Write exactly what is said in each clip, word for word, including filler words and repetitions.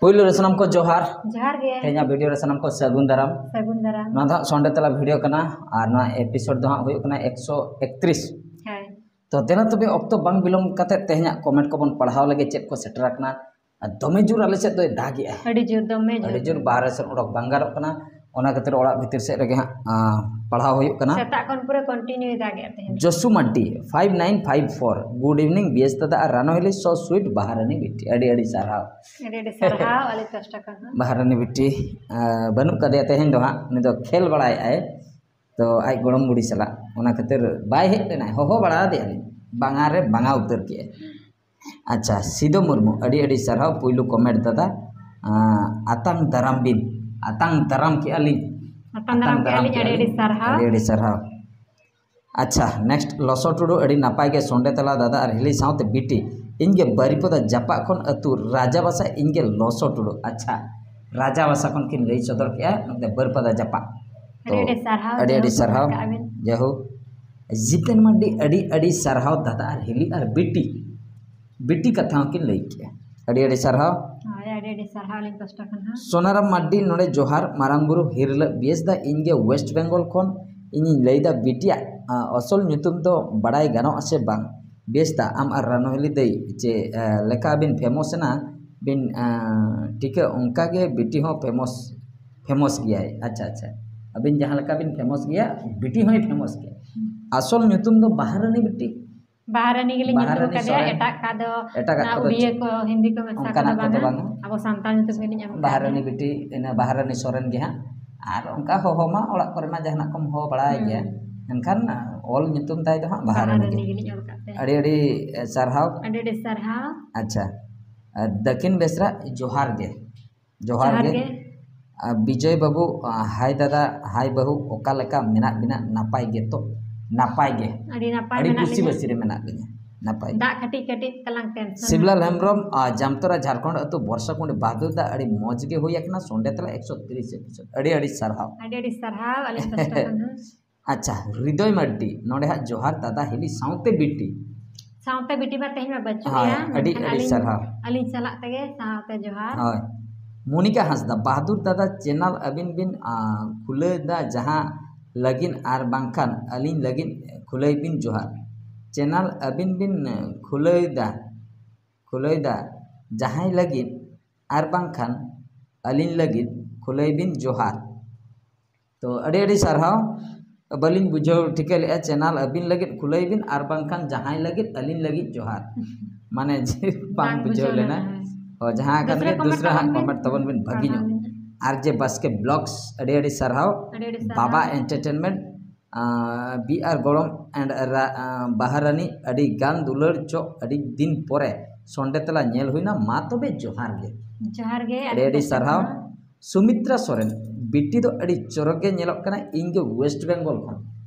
ᱯᱳᱭᱞᱳ ᱨᱮ ᱥᱟᱱᱟᱢ ᱠᱚ ᱡᱚᱦᱟᱨ᱾ ᱡᱚᱦᱟᱨ ᱜᱮ᱾ ᱛᱮᱦᱮᱧᱟᱜ ᱵᱷᱤᱰᱤᱭᱳ ᱨᱮ ᱥᱟᱱᱟᱢ ᱠᱚ ᱥᱟᱹᱜᱩᱱ ᱫᱟᱨᱟᱢ᱾ ᱥᱟᱹᱜᱩᱱ ᱫᱟᱨᱟᱢ᱾ ᱱᱚᱣᱟ ᱫᱚ ᱦᱟᱸᱜ ᱥᱚᱱᱰᱮ ᱛᱟᱞᱟ ᱵᱷᱤᱰᱤᱭᱳ ᱠᱟᱱᱟ ᱟᱨ ᱱᱚᱣᱟ ᱮᱯᱤᱥᱳᱰ ᱫᱚ ᱦᱟᱸᱜ ᱦᱩᱭᱩᱜ ᱠᱟᱱᱟ ᱮᱠᱥᱚ ᱮᱠᱛᱨᱤᱥ᱾ ᱦᱮᱸ᱾ ᱛᱚ ᱫᱮᱞᱟ ᱛᱚᱵᱮ ᱚᱠᱛᱚ ᱵᱟᱝ ᱵᱤᱞᱚᱢ ᱠᱟᱛᱮ ᱛᱮᱦᱮᱧᱟᱜ ᱠᱚᱢᱮᱱᱴ ᱠᱚᱵᱚᱱ ᱯᱟᱲᱦᱟᱣ ᱞᱮᱜᱮ, ᱪᱮᱫ ᱠᱚ ᱥᱮᱴᱮᱨ ᱟᱠᱟᱱᱟ᱾ ᱟᱨ ᱫᱚᱢᱮ ᱡᱳᱨ ᱟᱞᱮ ᱥᱮᱫ ᱫᱚᱭ ᱫᱟᱜᱮᱜᱼᱟ᱾ ᱟᱹᱰᱤ ᱡᱳᱨ, ᱫᱚᱢᱮ ᱡᱳᱨ᱾ ᱟᱹᱰᱤ ᱡᱳᱨ ᱵᱟᱦᱨᱮ ᱥᱮᱫ ᱚᱰᱚᱠ ᱵᱟᱝ ᱜᱟᱱᱚᱜ ᱠᱟᱱᱟ, ᱚᱱᱟ ᱠᱷᱟᱹᱛᱤᱨ ᱚᱲᱟᱜ ᱵᱷᱤᱛᱤᱨ ᱥᱮᱫ ᱨᱮᱜᱮ ᱦᱟᱸᱜ ᱟᱸ, ᱯᱟᱲᱦᱟᱣ ᱦᱩᱭᱩᱜ ᱠᱟᱱᱟ᱾ ᱥᱮᱛᱟᱜ ᱠᱷᱚᱱ ᱯᱩᱨᱟᱹ ᱠᱚᱱᱴᱤᱱᱤᱭᱩ ᱫᱟᱜᱮᱜᱼᱟ ᱛᱮᱦᱮᱧ᱾ ᱡᱚᱥᱩ Mardi five nine five four, good evening B S ᱫᱟᱫᱟ ᱟᱨ ᱨᱟᱱᱚ ᱦᱤᱞᱤ, so sweet ᱵᱟᱦᱨᱟᱱᱤ ᱵᱤᱴᱤ, ᱟᱹᱰᱤ ᱟᱹᱰᱤ ᱥᱟᱨᱦᱟᱣ᱾ ᱟᱹᱰᱤ ᱟᱹᱰᱤ ᱥᱟᱨᱦᱟᱣ ᱟᱞᱮ ᱯᱟᱥᱴᱟ ᱠᱷᱚᱱ ᱦᱚᱸ᱾ ᱵᱟᱦᱨᱟᱱᱤ ᱵᱤᱴᱤ ᱟᱸ, ᱵᱟᱹᱱᱩᱜ ᱠᱟᱫᱮᱭᱟ ᱛᱮᱦᱮᱧ ᱫᱚ ᱦᱟᱸᱜ, ᱩᱱᱤ ᱫᱚ ᱠᱷᱮᱞ ᱵᱟᱲᱟᱭᱮᱫ ᱟᱭ, ᱛᱚ ᱟᱡ ᱜᱚᱲᱚᱢ ᱵᱩᱲᱦᱤ ᱥᱟᱞᱟᱜ, ᱚᱱᱟ ᱠᱷᱟᱹᱛᱤᱨ ᱵᱟᱭ ᱦᱮᱡ ᱞᱮᱱᱟᱭ, ᱦᱚᱦᱚ ᱵᱟᱲᱟ ᱟᱫᱮᱭᱟᱞᱤᱧ, ᱵᱟᱝᱟ ᱨᱮ ᱵᱟᱝᱟ ᱩᱛᱟᱹᱨ ᱠᱮᱜᱼᱟᱭ᱾ ᱟᱪᱪᱷᱟ, ᱥᱤᱫᱚ ᱢᱩᱨᱢᱩ, ᱟᱹᱰᱤ ᱟᱹᱰᱤ ᱥᱟᱨᱦᱟᱣ ᱯᱩᱭᱞᱩ ᱠᱚᱢᱮᱱᱴ ᱫᱟᱫᱟ᱾ ᱟᱸ, ᱟᱛᱟᱝ ᱫᱟᱨᱟᱢ ᱵᱤᱱ, ᱟᱛᱟᱝ ᱫᱟᱨᱟᱢ ᱠᱮᱜᱼᱟ ᱞᱤᱧ᱾ ᱟᱛᱟᱝ ᱫᱟᱨᱟᱢ ᱠᱮᱜᱼᱟ ᱞᱤᱧ, ᱟᱹᱰᱤ ᱟᱹᱰᱤ ᱥᱟᱨᱦᱟᱣ᱾ ᱟᱹᱰᱤ ᱟᱹᱰᱤ ᱥᱟᱨᱦᱟᱣ᱾ ᱟᱪᱪᱷᱟ, ᱱᱮᱠᱥᱴ ᱞᱚᱥᱚ ᱴᱩᱰᱩ, ᱟᱹᱰᱤ ᱱᱟᱯᱟᱭ ᱜᱮ ᱥᱚᱱᱰᱮ ᱛᱟᱞᱟ ᱫᱟᱫᱟ ᱟᱨ ᱦᱤᱞᱤ ᱥᱟᱶᱛᱮ ᱵᱤᱴᱤ, ᱤᱧ ᱜᱮ ᱵᱟᱹᱨᱤᱯᱟᱫᱟ ᱡᱟᱯᱟᱜ ᱠᱷᱚᱱ ᱟᱹᱛᱩ ᱨᱟᱡᱟᱵᱟᱥᱟ, ᱤᱧ ᱜᱮ ᱞᱚᱥᱚ ᱴᱩᱰᱩ᱾ ᱟᱪᱪᱷᱟ, ᱨᱟᱡᱟᱵᱟᱥᱟ ᱠᱷᱚᱱ ᱠᱤᱱ ᱞᱟᱹᱭ ᱥᱚᱫᱚᱨ ᱠᱮᱜᱼᱟ ᱱᱚᱛᱮ ᱵᱟᱹᱨᱤᱯᱟᱫᱟ ᱡᱟᱯᱟᱜ᱾ ᱟᱹᱰᱤ ᱟᱹᱰᱤ ᱥᱟᱨᱦᱟᱣ, ᱟᱹᱰᱤ ᱟᱹᱰᱤ ᱡᱟᱦᱳ, ᱥᱟᱨᱦᱟᱣ᱾ ᱠᱟᱜ ᱵᱤᱱ᱾ ᱡᱟᱦᱳ, ᱡᱤᱛᱮᱱ ᱢᱟᱨᱰᱤ, ᱟᱹᱰᱤ ᱟᱹᱰᱤ ᱥᱟᱨᱦᱟᱣ ᱫᱟᱫᱟ ᱟᱨ ᱦᱤᱞᱤ ᱟᱨ ᱵᱤᱴᱤ, ᱵᱤᱴᱤ ᱠᱟᱛᱷᱟ ᱦᱚᱸᱠᱤᱱ ᱞᱟᱹᱭ ᱠᱮᱜᱼᱟ᱾ ᱟᱹᱰᱤ ᱟᱹᱰᱤ ᱥᱟᱨᱦᱟᱣ᱾ ᱦᱳᱭ, ᱟᱹᱰᱤ ᱟᱹᱰᱤ ᱥᱟᱨᱦᱟᱣ ᱟᱹᱞᱤᱧ ᱯᱟᱥᱴᱟ ᱠᱷᱚᱱ ᱦᱚᱸ᱾ ᱥᱳᱱᱟᱨᱟᱢ ᱢᱟᱨᱰᱤ ᱱᱚᱰᱮ ᱡᱚᱦᱟᱨ, ᱢᱟᱨᱟᱝ ᱵᱩᱨᱩ ᱦᱤᱨᱞᱟᱹ ᱵᱤᱭᱮᱥ ᱫᱟ, ᱤᱧ ᱜᱮ ᱳᱭᱮᱥᱴ ᱵᱮᱝᱜᱚᱞ ᱠᱷᱚᱱ, ᱤᱧᱤᱧ ᱞᱟᱹᱭᱫᱟ ᱵᱤᱴᱤᱭᱟᱜ ᱟᱸ, ᱟᱥᱚᱞ ᱧᱩᱛᱩᱢ ᱫᱚ ᱵᱟᱲᱟᱭ ᱜᱟᱱᱚᱜᱼᱟ ᱥᱮ ᱵᱟᱝ? ᱵᱤᱭᱮᱥ ᱫᱟ, ᱟᱢ ᱟᱨ ᱨᱟᱱᱩ ᱦᱤᱞᱤ ᱫᱟᱹᱭ ᱪᱮ ᱟᱸ, ᱞᱮᱠᱟ ᱵᱤᱱ ᱯᱷᱮᱢᱚᱥ ᱮᱱᱟ, ᱵᱤᱱ ᱟᱸ, ᱴᱷᱤᱠᱟᱹ ᱚᱱᱠᱟ ᱜᱮ ᱵᱤᱴᱤ ᱦᱚᱸ ᱯᱷᱮᱢᱚᱥ, ᱯᱷᱮᱢᱚᱥ ᱜᱮᱭᱟᱭ᱾ ᱟᱪᱪᱷᱟ ᱟᱪᱪᱷᱟ, ᱟᱹᱵᱤᱱ ᱡᱟᱦᱟᱸ ᱞᱮᱠᱟ ᱵᱤᱱ ᱯᱷᱮᱢᱚᱥ ᱜᱮᱭᱟ, ᱵᱤᱴᱤ ᱦᱚᱸᱭ ᱯᱷᱮᱢᱚᱥ ᱜᱮᱭᱟ᱾ ᱟᱥᱚᱞ ᱧᱩᱛᱩᱢ ᱫᱚ ᱵᱟᱦᱨᱟᱱᱤ ᱵᱤᱴᱤ᱾ ᱵᱟᱦᱨᱟᱱᱤ ᱜᱮᱞᱤᱧ ᱧᱩᱛᱩᱢ ᱵᱟᱦᱨᱟᱱᱤ ᱠᱟᱫᱮᱭᱟ, ᱥᱚᱨᱮᱱ᱾ ᱮᱴᱟᱜ ᱠᱟᱫᱚ ᱮᱴᱟᱜᱟᱜ ᱚᱱᱟ ᱠᱚᱫᱚ ᱩᱲᱤᱭᱟᱹ ᱪᱮᱫ? ᱠᱚ, ᱦᱤᱱᱫᱤ ᱠᱚ ᱢᱮᱥᱟ ᱚᱱᱠᱟᱱᱟᱜ ᱠᱟᱫᱚ ᱠᱚᱫᱚ ᱵᱟᱝᱟ᱾ ᱵᱟᱝᱟ᱾ ᱟᱵᱚ ᱥᱟᱱᱛᱟᱲ ᱧᱩᱛᱩᱢ ᱜᱮᱞᱤᱧ ᱮᱢ ᱠᱟᱫ ᱵᱟᱦᱨᱟᱱᱤ ᱵᱤᱱᱟ᱾ ᱵᱤᱴᱤ, ᱤᱱᱟᱹ ᱵᱟᱦᱨᱟᱱᱤ ᱥᱚᱨᱮᱱ ᱜᱮ ᱦᱟᱸᱜ᱾ ᱟᱨ ᱚᱱᱠᱟ ᱦᱚᱦᱚ ᱢᱟ ᱚᱲᱟᱜ ᱠᱚᱨᱮ ᱢᱟ ᱡᱟᱦᱟᱱᱟᱜ ᱠᱚᱢ ᱦᱚᱦᱚ ᱵᱟᱲᱟᱭ ᱦᱩᱸ᱾ ᱜᱮᱭᱟ, ᱢᱮᱱᱠᱷᱟᱱ ᱚᱞ ᱧᱩᱛᱩᱢ ᱛᱟᱭ ᱫᱚ ᱦᱟᱸᱜ ᱵᱟᱦᱨᱟᱱᱤ ᱵᱟᱦᱨᱟᱱᱤ ᱜᱮ᱾ ᱜᱮᱞᱤᱧ ᱚᱞ ᱠᱟᱫ ᱛᱟᱭᱟ᱾ ᱟᱹᱰᱤ ᱟᱹᱰᱤ ᱥᱟᱨᱦᱟᱣ᱾ ᱟᱹᱰᱤ ᱟᱹᱰᱤ ᱥᱟᱨᱦᱟᱣ᱾ ᱟᱪᱪᱷᱟ, ᱫᱟᱹᱠᱤᱱ ᱵᱮᱥᱨᱟ ᱡᱚᱦᱟᱨ ᱜᱮ᱾ ᱡᱚᱦᱟᱨ ᱡᱚᱦᱟᱨ ᱜᱮ᱾ ᱜᱮ᱾ ᱟᱨ ᱵᱤᱡᱚᱭ ᱵᱟᱹᱵᱩ, ᱟᱸ, ᱦᱟᱭ ᱫᱟᱫᱟ, ᱦᱟᱭ ᱵᱟᱹᱦᱩ, ᱚᱠᱟ ᱞᱮᱠᱟ ᱢᱮᱱᱟᱜ ᱵᱤᱱᱟ? ᱱᱟᱯᱟᱭ ᱜᱮᱛᱚ? ᱱᱟᱯᱟᱭ ᱜᱮ᱾ ᱟᱹᱰᱤ ᱱᱟᱯᱟᱭ ᱟᱹᱰᱤ ᱢᱮᱱᱟᱜ ᱠᱩᱥᱤ ᱞᱤᱧᱟ᱾ ᱵᱟᱹᱥᱤ ᱨᱮ ᱢᱮᱱᱟᱜ ᱞᱤᱧᱟ᱾ ᱱᱟᱯᱟᱭ ᱜᱮ᱾ ᱫᱟᱜ ᱠᱟᱹᱴᱤᱡ ᱠᱟᱹᱴᱤᱡ ᱛᱟᱞᱟᱝ ᱴᱮᱱᱥᱚᱱ᱾ ᱥᱤᱵᱞᱟᱞ ᱦᱮᱢᱵᱨᱚᱢ, ᱟᱸ, ᱡᱟᱢᱛᱚᱨᱟ ᱡᱷᱟᱲᱠᱷᱚᱸᱰ ᱟᱹᱛᱩ ᱵᱚᱨᱥᱟ ᱠᱩᱸᱰᱤ ᱵᱟᱦᱫᱩᱨ ᱫᱟ, ᱟᱹᱰᱤ ᱢᱚᱡᱽ ᱜᱮ ᱦᱩᱭ ᱟᱠᱟᱱᱟ ᱥᱚᱱᱰᱮ ᱛᱟᱞᱟ ᱮᱠᱥᱚ ᱛᱤᱨᱤᱥ ᱮᱯᱤᱥᱳᱰ᱾ ᱟᱹᱰᱤ ᱟᱹᱰᱤ ᱥᱟᱨᱦᱟᱣ᱾ ᱟᱹᱰᱤ ᱟᱹᱰᱤ ᱥᱟᱨᱦᱟᱣ ᱟᱹᱞᱤᱧ ᱯᱟᱥᱴᱟ ᱠᱷᱚᱱ ᱦᱚᱸ᱾ ᱟᱪᱪᱷᱟ, ᱦᱨᱤᱫᱚᱭ ᱢᱟᱨᱰᱤ, ᱱᱚᱰᱮ ᱦᱟᱸᱜ ᱡᱚᱦᱟᱨ ᱫᱟᱫᱟ ᱦᱤᱞᱤ ᱥᱟᱶᱛᱮ ᱵᱤᱴᱤ᱾ ᱥᱟᱶᱛᱮ ᱵᱤᱴᱤ ᱢᱟ ᱛᱮᱦᱮᱧ ᱢᱟ ᱵᱟᱹᱪᱩᱜ ᱦᱳᱭ, ᱜᱮᱭᱟ, ᱟᱹᱰᱤ, ᱢᱮᱱᱠᱷᱟᱱ ᱟᱹᱰᱤ ᱟᱹᱞᱤᱧ, ᱥᱟᱨᱦᱟᱣ᱾ ᱟᱹᱞᱤᱧ ᱪᱟᱞᱟᱜ ᱛᱮᱜᱮ ᱥᱟᱶᱛᱮ ᱡᱚᱦᱟᱨ᱾ ᱦᱳᱭ᱾ ᱢᱚᱱᱤᱠᱟ ᱦᱟᱸᱥᱫᱟ, ᱵᱟᱦᱟᱫᱩᱨ ᱫᱟᱫᱟ ᱪᱮᱱᱟᱞ ᱟᱹᱵᱤᱱ ᱵᱤᱱ, ᱟ, ᱠᱷᱩᱞᱟᱹᱣ ᱮᱫᱟ, ᱡᱟᱦᱟᱸ ᱞᱟᱹᱜᱤᱫ ᱟᱨ ᱵᱟᱝᱠᱷᱟᱱ ᱟᱹᱞᱤᱧ ᱞᱟᱹᱜᱤᱫ ᱠᱷᱩᱞᱟᱹᱭ ᱵᱤᱱ ᱡᱚᱦᱟᱨ᱾ ᱪᱮᱱᱟᱞ ᱟᱹᱵᱤᱱ ᱵᱤᱱ, ᱟ, ᱠᱷᱩᱞᱟᱹᱣ ᱮᱫᱟ, ᱠᱷᱩᱞᱟᱹᱣ ᱮᱫᱟ, ᱡᱟᱦᱟᱸᱭ ᱞᱟᱹᱜᱤᱫ ᱟᱨ ᱵᱟᱝᱠᱷᱟᱱ ᱟᱹᱞᱤᱧ ᱞᱟᱹᱜᱤᱫ ᱠᱷᱩᱞᱟᱹᱭ ᱵᱤᱱ ᱡᱚᱦᱟᱨ᱾ ᱛᱚ ᱟᱹᱰᱤ ᱟᱹᱰᱤ ᱥᱟᱨᱦᱟᱣ᱾ ᱵᱟᱹᱞᱤᱧ ᱵᱩᱡᱷᱟᱹᱣ ᱴᱷᱤᱠᱟᱹ ᱞᱮᱫᱼᱟ, ᱪᱮᱱᱟᱞ ᱟᱹᱵᱤᱱ ᱞᱟᱹᱜᱤᱫ ᱠᱷᱩᱞᱟᱹᱭ ᱵᱤᱱ ᱟᱨ ᱵᱟᱝᱠᱷᱟᱱ ᱡᱟᱦᱟᱸᱭ ᱞᱟᱹᱜᱤᱫ ᱟᱹᱞᱤᱧ ᱞᱟᱹᱜᱤᱫ ᱡᱚᱦᱟᱨ, ᱢᱟᱱᱮ ᱡᱮ ᱵᱟᱝ ᱵᱟᱝ ᱵᱩᱡᱷᱟᱹᱣ ᱵᱩᱡᱷᱟᱹᱣ ᱞᱮᱱᱟ᱾ ᱞᱮᱱᱟ᱾ ᱦᱳᱭ, ᱡᱟᱦᱟᱸ ᱠᱟᱱ ᱫᱩᱥᱨᱟ ᱜᱮ comment ᱫᱩᱥᱨᱟ ᱦᱟᱸᱜ ᱛᱟᱵᱚᱱ ᱵᱤᱱ᱾ ᱠᱚᱢᱮᱱᱴ ᱛᱟᱵᱚᱱ ᱵᱤᱱ, ᱵᱷᱟᱹᱜᱤ ᱧᱚᱜ᱾ ᱯᱟᱲᱦᱟᱣ ᱞᱤᱧ᱾ ᱟᱨ ᱡᱮ ᱵᱟᱥᱠᱮ ᱵᱞᱚᱜᱥ, ᱟᱹᱰᱤ ᱟᱹᱰᱤ ᱥᱟᱨᱦᱟᱣ᱾ ᱟᱹᱰᱤ ᱟᱹᱰᱤ ᱥᱟᱨᱦᱟᱣ᱾ ᱵᱟᱵᱟ ᱮᱱᱴᱟᱨᱴᱮᱱᱢᱮᱱᱴ, ᱵᱤ ᱟᱨ ᱜᱚᱲᱚᱢ ᱮᱱᱰ ᱵᱟᱦᱟᱨᱟᱱᱤ, ᱟᱹᱰᱤ ᱜᱟᱱ ᱫᱩᱞᱟᱹᱲ ᱪᱚ, ᱟᱹᱰᱤ ᱫᱤᱱ ᱯᱚᱨᱮ ᱥᱚᱱᱰᱮ ᱛᱮᱞᱟ ᱧᱮᱞ ᱦᱩᱭᱱᱟ᱾ ᱢᱟ ᱛᱚᱵᱮ ᱡᱚᱦᱟᱨ ᱜᱮ᱾ ᱡᱚᱦᱟᱨ ᱜᱮ, ᱟᱹᱰᱤ ᱟᱹᱰᱤ ᱯᱟᱥᱴᱟ ᱥᱟᱨᱦᱟᱣ᱾ ᱠᱷᱚᱱᱟᱜ᱾ ᱥᱩᱢᱤᱛᱨᱟ ᱥᱚᱨᱮᱱ, ᱵᱤᱴᱤ ᱫᱚ ᱟᱹᱰᱤ ᱪᱚᱨᱚᱠ ᱜᱮ ᱧᱮᱞᱚᱜ ᱠᱟᱱᱟ, ᱤᱧ ᱜᱮ ᱳᱭᱮᱥᱴ ᱵᱮᱝᱜᱚᱞ ᱠᱷᱚᱱ,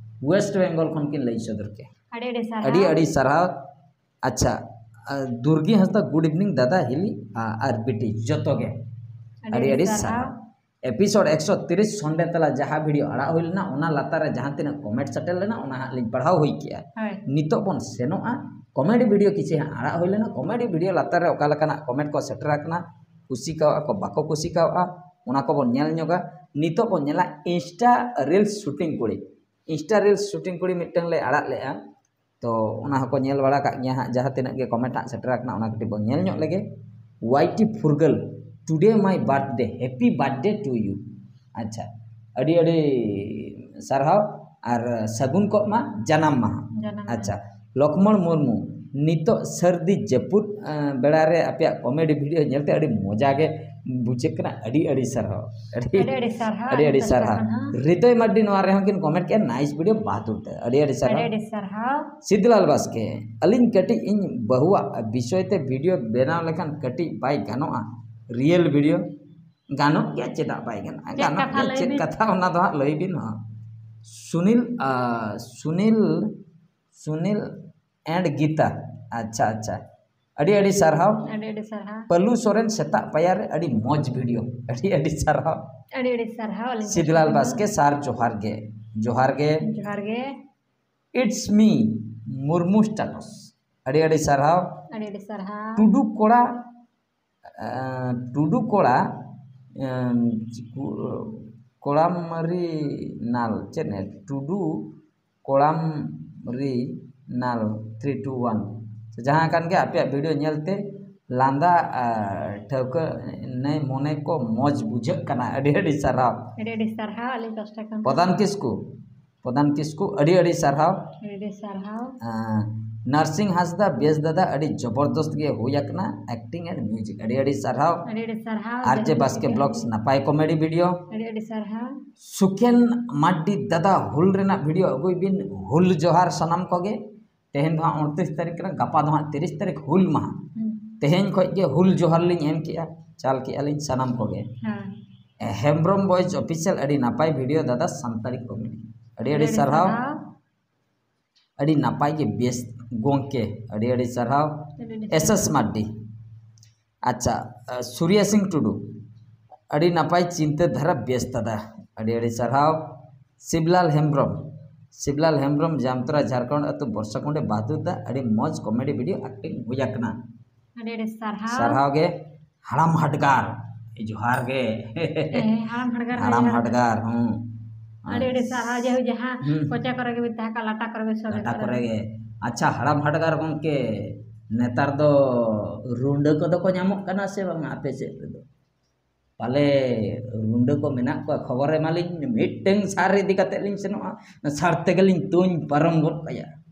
ᱳᱭᱮᱥᱴ ᱵᱮᱝᱜᱚᱞ ᱠᱷᱚᱱ ᱠᱤᱱ ᱞᱟᱹᱭ ᱥᱚᱫᱚᱨ ᱠᱮᱫ᱾ ᱟᱹᱰᱤ ᱟᱹᱰᱤ ᱥᱟᱨᱦᱟᱣ᱾ ᱟᱹᱰᱤ ᱟᱹᱰᱤ ᱥᱟᱨᱦᱟᱣ᱾ ᱟᱪᱪᱷᱟ, ᱟ, ᱫᱩᱨᱜᱤ ᱦᱟᱸᱥᱫᱟ, ᱜᱩᱰ ᱤᱵᱷᱤᱱᱤᱝ ᱫᱟᱫᱟ, ᱦᱤᱞᱤ, ᱟ, ᱟᱨ ᱵᱤᱴᱤ ᱡᱚᱛᱚ ᱜᱮ᱾ ᱟᱹᱰᱤ ᱟᱹᱰᱤ ᱥᱟᱨᱦᱟᱣ᱾ ᱮᱯᱤᱥᱳᱰ ᱮᱠᱥᱚ ᱛᱤᱨᱤᱥ ᱥᱚᱱᱰᱮ ᱛᱟᱞᱟ ᱡᱟᱦᱟᱸ ᱵᱷᱤᱰᱤᱭᱳ ᱟᱲᱟᱜ ᱦᱩᱭ ᱞᱮᱱᱟ, ᱚᱱᱟ ᱞᱟᱛᱟᱨ ᱨᱮ ᱡᱟᱦᱟᱸ ᱛᱤᱱᱟᱹᱜ ᱠᱚᱢᱮᱱᱴ ᱥᱮᱴᱮᱨ ᱞᱮᱱᱟ, ᱚᱱᱟ ᱦᱟᱸᱜ ᱞᱤᱧ ᱯᱟᱲᱦᱟᱣ ᱦᱩᱭ ᱠᱮᱜᱼᱟ᱾ ᱦᱳᱭ᱾ ᱱᱤᱛᱚᱜ ᱵᱚᱱ ᱥᱮᱱᱚᱜᱼᱟ ᱠᱚᱢᱮᱰᱤ ᱵᱷᱤᱰᱤᱭᱳ ᱠᱤᱪᱷᱤ ᱦᱟᱸᱜ ᱟᱲᱟᱜ ᱦᱩᱭ ᱞᱮᱱᱟ᱾ ᱠᱚᱢᱮᱰᱤ ᱵᱷᱤᱰᱤᱭᱳ ᱞᱟᱛᱟᱨ ᱨᱮ ᱚᱠᱟ ᱞᱮᱠᱟᱱᱟᱜ ᱠᱚᱢᱮᱱᱴ ᱠᱚ ᱥᱮᱴᱮᱨ ᱟᱠᱟᱱᱟ, ᱠᱩᱥᱤ ᱠᱟᱣᱟᱜ ᱠᱚ, ᱵᱟᱠᱚ ᱠᱩᱥᱤ ᱠᱟᱣᱟᱜᱼᱟ, ᱚᱱᱟ ᱠᱚᱵᱚᱱ ᱧᱮᱞ ᱧᱚᱜᱟ᱾ ᱱᱤᱛᱚᱜ ᱵᱚᱱ ᱧᱮᱞᱟ ᱤᱱᱥᱴᱟ ᱨᱤᱞᱥ ᱥᱩᱴᱤᱝ ᱠᱩᱲᱤ᱾ ᱤᱱᱥᱴᱟ ᱨᱤᱞᱥ ᱥᱩᱴᱤᱝ ᱠᱩᱲᱤ ᱢᱤᱫᱴᱟᱝ ᱞᱮ ᱟᱲᱟᱜ ᱞᱮᱜᱼᱟ, ᱛᱚ ᱚᱱᱟ ᱦᱚᱸᱠᱚ ᱧᱮᱞ ᱵᱟᱲᱟ ᱠᱟᱜ ᱜᱮᱭᱟ ᱦᱟᱸᱜ᱾ ᱡᱟᱦᱟᱸ ᱛᱤᱱᱟᱹᱜ ᱜᱮ ᱠᱚᱢᱮᱱᱴ ᱦᱟᱸᱜ ᱥᱮᱴᱮᱨ ᱟᱠᱟᱱᱟ, ᱚᱱᱟ ᱠᱟᱹᱴᱤᱡ ᱵᱚᱱ ᱧᱮᱞ ᱧᱚᱜ ᱞᱮᱜᱮ᱾ ᱳᱣᱟᱭ ᱴᱤ ᱯᱷᱩᱨᱜᱟᱹᱞ, today my birthday, happy birthday to you. ᱟᱪᱪᱷᱟ, ᱟᱹᱰᱤ ᱟᱹᱰᱤ ᱥᱟᱨᱦᱟᱣ ᱟᱨ ᱥᱟᱹᱜᱩᱱ ᱠᱚᱜ ᱢᱟ ᱡᱟᱱᱟᱢ ᱢᱟᱦᱟ᱾ ᱡᱟᱱᱟᱢ ᱢᱟᱦᱟ᱾ ᱟᱪᱪᱷᱟ, ᱞᱚᱠᱢᱚᱬ ᱢᱩᱨᱢᱩ, ᱱᱤᱛᱚᱜ ᱥᱟᱹᱨᱫᱤ ᱡᱟᱹᱯᱩᱫ, ᱮᱸ, ᱵᱮᱲᱟ ᱨᱮ ᱟᱯᱮᱭᱟᱜ ᱠᱚᱢᱮᱰᱤ ᱵᱷᱤᱰᱤᱭᱳ ᱧᱮᱞᱛᱮ ᱟᱹᱰᱤ ᱢᱚᱡᱟ ᱜᱮ ᱵᱩᱡᱷᱟᱹᱜ ᱠᱟᱱᱟ᱾ ᱟᱹᱰᱤ ᱟᱹᱰᱤ ᱥᱟᱨᱦᱟᱣ᱾ ᱟᱹᱰᱤ ᱟᱹᱰᱤ ᱥᱟᱨᱦᱟᱣ ᱟᱹᱰᱤ ᱟᱹᱰᱤ ᱟᱹᱞᱤᱧ ᱥᱟᱨᱦᱟᱣ᱾ ᱯᱟᱥᱴᱟ ᱠᱷᱚᱱ ᱦᱚᱸ᱾ ᱨᱤᱛᱟᱹᱭ ᱢᱟᱨᱰᱤ ᱱᱚᱣᱟ ᱨᱮᱦᱚᱸ ᱠᱤᱱ ᱠᱚᱢᱮᱱᱴ ᱠᱮᱜᱼᱟ, ᱱᱟᱭᱤᱥ ᱵᱷᱤᱰᱤᱭᱳ, ᱵᱟᱦᱟᱫᱩᱨ ᱛᱮ᱾ ᱟᱹᱰᱤ ᱟᱹᱰᱤ ᱟᱹᱰᱤ ᱥᱟᱨᱦᱟᱣ᱾ ᱟᱹᱰᱤ ᱥᱟᱨᱦᱟᱣ᱾ ᱥᱤᱫᱷᱩᱞᱟᱞ ᱵᱟᱥᱠᱮ, ᱟᱹᱞᱤᱧ ᱠᱟᱹᱴᱤᱡ ᱤᱧ ᱵᱟᱹᱦᱩᱣᱟᱜ ᱵᱤᱥᱚᱭ ᱛᱮ ᱵᱷᱤᱰᱤᱭᱳ ᱵᱮᱱᱟᱣ ᱞᱮᱠᱷᱟᱱ ᱠᱟᱹᱴᱤᱡ ᱵᱟᱭ ᱜᱟᱱᱚᱜᱼᱟ? ᱨᱤᱭᱮᱞ ᱵᱷᱤᱰᱤᱭᱳ ᱜᱟᱱᱚᱜ ᱜᱮᱭᱟ, ᱪᱮᱫᱟᱜ ᱵᱟᱭ ᱜᱟᱱᱚᱜᱼᱟ? ᱪᱮᱫ ᱜᱟᱱᱚᱜ ᱠᱟᱛᱷᱟ ᱜᱮᱭᱟ᱾ ᱞᱟᱹᱭ ᱪᱮᱫ ᱵᱤᱱ? ᱠᱟᱛᱷᱟ, ᱚᱱᱟ ᱫᱚ ᱦᱟᱸᱜ ᱞᱟᱹᱭ ᱵᱤᱱ ᱦᱟᱸᱜ᱾ ᱥᱩᱱᱤᱞ, ᱟ, ᱥᱩᱱᱤᱞ, ᱥᱩᱱᱤᱞ ᱮᱱᱰ ᱜᱤᱛᱟ᱾ ᱟᱪᱪᱷᱟ, ᱟᱪᱪᱷᱟ, ᱟᱹᱰᱤ ᱟᱹᱰᱤ ᱥᱟᱨᱦᱟᱣ᱾ ᱟᱹᱰᱤ ᱟᱹᱰᱤ ᱥᱟᱨᱦᱟᱣ᱾ ᱯᱟᱹᱞᱩ ᱥᱚᱨᱮᱱ, ᱥᱮᱛᱟᱜ ᱯᱟᱭᱟᱨ ᱨᱮ ᱟᱹᱰᱤ ᱢᱚᱡᱽ ᱵᱷᱤᱰᱤᱭᱳ᱾ ᱟᱹᱰᱤ ᱟᱹᱰᱤ ᱥᱟᱨᱦᱟᱣ᱾ ᱟᱹᱰᱤ ᱟᱹᱰᱤ ᱥᱟᱨᱦᱟᱣ᱾ ᱟᱹᱞᱤᱧ ᱥᱤᱫᱷᱩᱞᱟᱞ ᱯᱟᱥᱴᱟ ᱠᱷᱚᱱ ᱵᱟᱥᱠᱮ ᱥᱟᱨ, ᱡᱚᱦᱟᱨ ᱜᱮ, ᱡᱚᱦᱟᱨ ᱜᱮ᱾ ᱦᱚᱸ᱾ ᱡᱚᱦᱟᱨ ᱜᱮ᱾ It's me, Murmu status᱾ ᱟᱹᱰᱤ ᱟᱹᱰᱤ ᱥᱟᱨᱦᱟᱣ᱾ ᱟᱹᱰᱤ ᱟᱹᱰᱤ ᱥᱟᱨᱦᱟᱣ᱾ ᱴᱩᱰᱩ ᱠᱚᱲᱟ, ᱮᱸ, ᱴᱩᱰᱩ ᱠᱚᱲᱟ, ᱮᱸ, ᱠᱩ-, ᱠᱚᱲᱟᱢᱟᱨᱤ ᱱᱟᱞ, ᱪᱮᱫ ᱮ? ᱴᱩᱰᱩ ᱠᱚᱲᱟᱢᱟᱨᱤ ᱱᱟᱞ three two one᱾ ᱡᱟᱦᱟᱸ ᱠᱟᱱ ᱜᱮ, ᱟᱯᱮᱭᱟᱜ ᱵᱷᱤᱰᱤᱭᱳ ᱧᱮᱞᱛᱮ ᱞᱟᱸᱫᱟ, ᱟᱨ ᱴᱷᱟᱹᱣᱠᱟᱹ ᱱᱟᱹᱭ ᱢᱚᱱᱮ ᱠᱚ ᱢᱚᱡᱽ ᱵᱩᱡᱷᱟᱹᱜ ᱠᱟᱱᱟ᱾ ᱟᱹᱰᱤ ᱟᱹᱰᱤ ᱥᱟᱨᱦᱟᱣ᱾ ᱟᱹᱰᱤ ᱟᱹᱰᱤ ᱥᱟᱨᱦᱟᱣ ᱟᱹᱞᱤᱧ ᱯᱟᱥᱴᱟ ᱠᱷᱚᱱ᱾ ᱯᱨᱚᱫᱷᱟᱱ ᱠᱤᱥᱠᱩ, ᱯᱨᱚᱫᱷᱟᱱ ᱠᱤᱥᱠᱩ, ᱟᱹᱰᱤ ᱟᱹᱰᱤ ᱥᱟᱨᱦᱟᱣ᱾ ᱟᱹᱰᱤ ᱟᱹᱰᱤ ᱥᱟᱨᱦᱟᱣ᱾ ᱟᱸ, ᱱᱟᱨᱥᱤᱝ ᱦᱟᱸᱥᱫᱟ, ᱵᱮᱥ ᱫᱟᱫᱟ, ᱟᱹᱰᱤ ᱡᱚᱵᱚᱨᱫᱚᱥᱛ ᱜᱮ ᱦᱩᱭ ᱟᱠᱟᱱᱟ, acting and music᱾ ᱟᱹᱰᱤ ᱟᱹᱰᱤ ᱥᱟᱨᱦᱟᱣ᱾ ᱟᱹᱰᱤ ᱟᱹᱰᱤ ᱥᱟᱨᱦᱟᱣ᱾ ᱟᱨ ᱡᱮ ᱵᱟᱥᱠᱮ ᱵᱞᱚᱜᱥ, ᱱᱟᱯᱟᱭ ᱠᱚᱢᱮᱰᱤ ᱵᱷᱤᱰᱤᱭᱳ᱾ ᱟᱹᱰᱤ ᱟᱹᱰᱤ ᱥᱟᱨᱦᱟᱣ᱾ ᱥᱩᱠᱷᱮᱱ ᱢᱟᱨᱰᱤ, ᱫᱟᱫᱟ, ᱦᱩᱞ ᱨᱮᱱᱟᱜ ᱵᱷᱤᱰᱤᱭᱳ ᱟᱹᱜᱩᱭ ᱵᱤᱱ᱾ ᱦᱩᱞ ᱡᱚᱦᱟᱨ ᱥᱟᱱᱟᱢ ᱠᱚᱜᱮ᱾ ᱛᱮᱦᱮᱧ ᱫᱚ ᱦᱟᱸᱜ ᱩᱱᱛᱨᱤᱥ ᱛᱟᱹᱨᱤᱠᱷ ᱠᱟᱱᱟ, ᱜᱟᱯᱟ ᱫᱚ ᱦᱟᱸᱜ ᱛᱤᱨᱤᱥ ᱛᱟᱹᱨᱤᱠᱷ, ᱦᱩᱞ ᱢᱟᱦᱟ᱾ ᱦᱩᱸ᱾ ᱛᱮᱦᱮᱧ ᱠᱷᱚᱡ ᱜᱮ ᱦᱩᱞ ᱡᱚᱦᱟᱨ ᱞᱤᱧ ᱮᱢ ᱠᱮᱜᱼᱟ, ᱪᱟᱞ ᱠᱮᱜᱼᱟ ᱞᱤᱧ ᱥᱟᱱᱟᱢ ᱠᱚᱜᱮ᱾ ᱦᱮᱸ᱾ ᱦᱮᱢᱵᱨᱚᱢ ᱵᱚᱭᱮᱡᱽ ᱚᱯᱷᱤᱥᱤᱭᱟᱞ, ᱟᱹᱰᱤ ᱱᱟᱯᱟᱭ ᱵᱷᱤᱰᱤᱭᱳ ᱫᱟᱫᱟ, ᱥᱟᱱᱛᱟᱲᱤ ᱠᱚᱢᱮᱰᱤ᱾ ᱟᱹᱰᱤ ᱟᱹᱰᱤ ᱥᱟᱨᱦᱟᱣ᱾ ᱟᱹᱰᱤ ᱱᱟᱯᱟᱭ ᱜᱮ, ᱵᱮᱥ ᱜᱚᱝᱠᱮ, ᱟᱹᱰᱤ ᱟᱹᱰᱤ ᱥᱟᱨᱦᱟᱣ᱾ ᱟᱹᱰᱤ ᱟᱹᱰᱤ ᱮᱥ ᱮᱥ ᱢᱟᱨᱰᱤ, ᱟᱪᱪᱷᱟ, ᱟᱸ, ᱥᱩᱨᱭᱟ ᱥᱤᱝ ᱴᱩᱰᱩ, ᱟᱹᱰᱤ ᱱᱟᱯᱟᱭ ᱪᱤᱱᱛᱟᱹ ᱫᱷᱟᱨᱟ, ᱵᱮᱥ ᱫᱟᱫᱟ, ᱟᱹᱰᱤ ᱟᱹᱰᱤ ᱥᱟᱨᱦᱟᱣ᱾ ᱥᱤᱵᱞᱟᱞ ᱦᱮᱢᱵᱨᱚᱢ, ᱥᱤᱵᱞᱟᱞ ᱦᱮᱢᱵᱨᱚᱢ, ᱡᱟᱢᱛᱚᱨᱟ, ᱡᱷᱟᱲᱠᱷᱚᱸᱰ ᱟᱹᱛᱩ, ᱵᱚᱨᱥᱟ ᱠᱩᱸᱰᱮ ᱵᱟᱦᱫᱩᱨ ᱫᱟ, ᱟᱹᱰᱤ ᱢᱚᱡᱽ ᱠᱚᱢᱮᱰᱤ ᱵᱷᱤᱰᱤᱭᱳ ᱮᱠᱴᱤᱝ ᱦᱩᱭ ᱟᱠᱟᱱᱟ᱾ ᱟᱹᱰᱤ ᱟᱹᱰᱤ ᱥᱟᱨᱦᱟᱣ᱾ ᱥᱟᱨᱦᱟᱣ ᱜᱮ᱾ ᱦᱟᱲᱟᱢ ᱦᱟᱰᱜᱟᱨ, ᱡᱚᱦᱟᱨ ᱜᱮ᱾ ᱦᱮᱸ, ᱦᱟᱲᱟᱢ ᱦᱟᱰᱜᱟᱨ ᱦᱟᱲᱟᱢ ᱦᱩᱭ ᱟᱠᱟᱱᱟ᱾ ᱦᱟᱰᱜᱟᱨ, ᱦᱩᱸ᱾ ᱟᱹᱰᱤ ᱟᱹᱰᱤ ᱥᱟᱨᱦᱟᱣ, ᱡᱮ ᱦᱳᱭ ᱡᱟᱦᱟᱸ ᱦᱩᱸ᱾ ᱠᱚᱪᱟ ᱠᱚᱨᱮ ᱜᱮ ᱵᱤᱱ ᱛᱟᱦᱮᱸ ᱠᱚᱜ, ᱞᱟᱴᱟ ᱠᱚᱨᱮ ᱵᱤᱱ ᱥᱚᱜᱮ ᱞᱟᱴᱟ ᱠᱚᱜ᱾ ᱠᱚᱨᱮ ᱜᱮ᱾ ᱟᱪᱪᱷᱟ, ᱦᱟᱲᱟᱢ ᱦᱟᱰᱜᱟᱨ ᱜᱚᱢᱠᱮ, ᱱᱮᱛᱟᱨ ᱫᱚ ᱨᱩᱸᱰᱟᱹ ᱠᱚᱫᱚ ᱠᱚ ᱧᱟᱢᱚᱜ ᱠᱟᱱᱟ ᱥᱮ ᱵᱟᱝ ᱟᱯᱮ ᱥᱮᱫ ᱨᱮᱫᱚ? ᱯᱟᱞᱮ ᱨᱩᱸᱰᱟᱹ ᱠᱚ ᱢᱮᱱᱟᱜ ᱠᱚᱣᱟ, ᱠᱷᱚᱵᱚᱨ ᱮᱢᱟᱞᱤᱧ, ᱢᱤᱫᱴᱟᱹᱝ ᱥᱟᱨ ᱤᱫᱤ ᱠᱟᱛᱮ ᱞᱤᱧ ᱥᱮᱱᱚᱜᱼᱟ, ᱥᱟᱨ ᱛᱮᱜᱮᱞᱤᱧ ᱛᱩᱧ ᱯᱟᱨᱚᱢ ᱜᱚᱫ ᱠᱟᱭᱟ᱾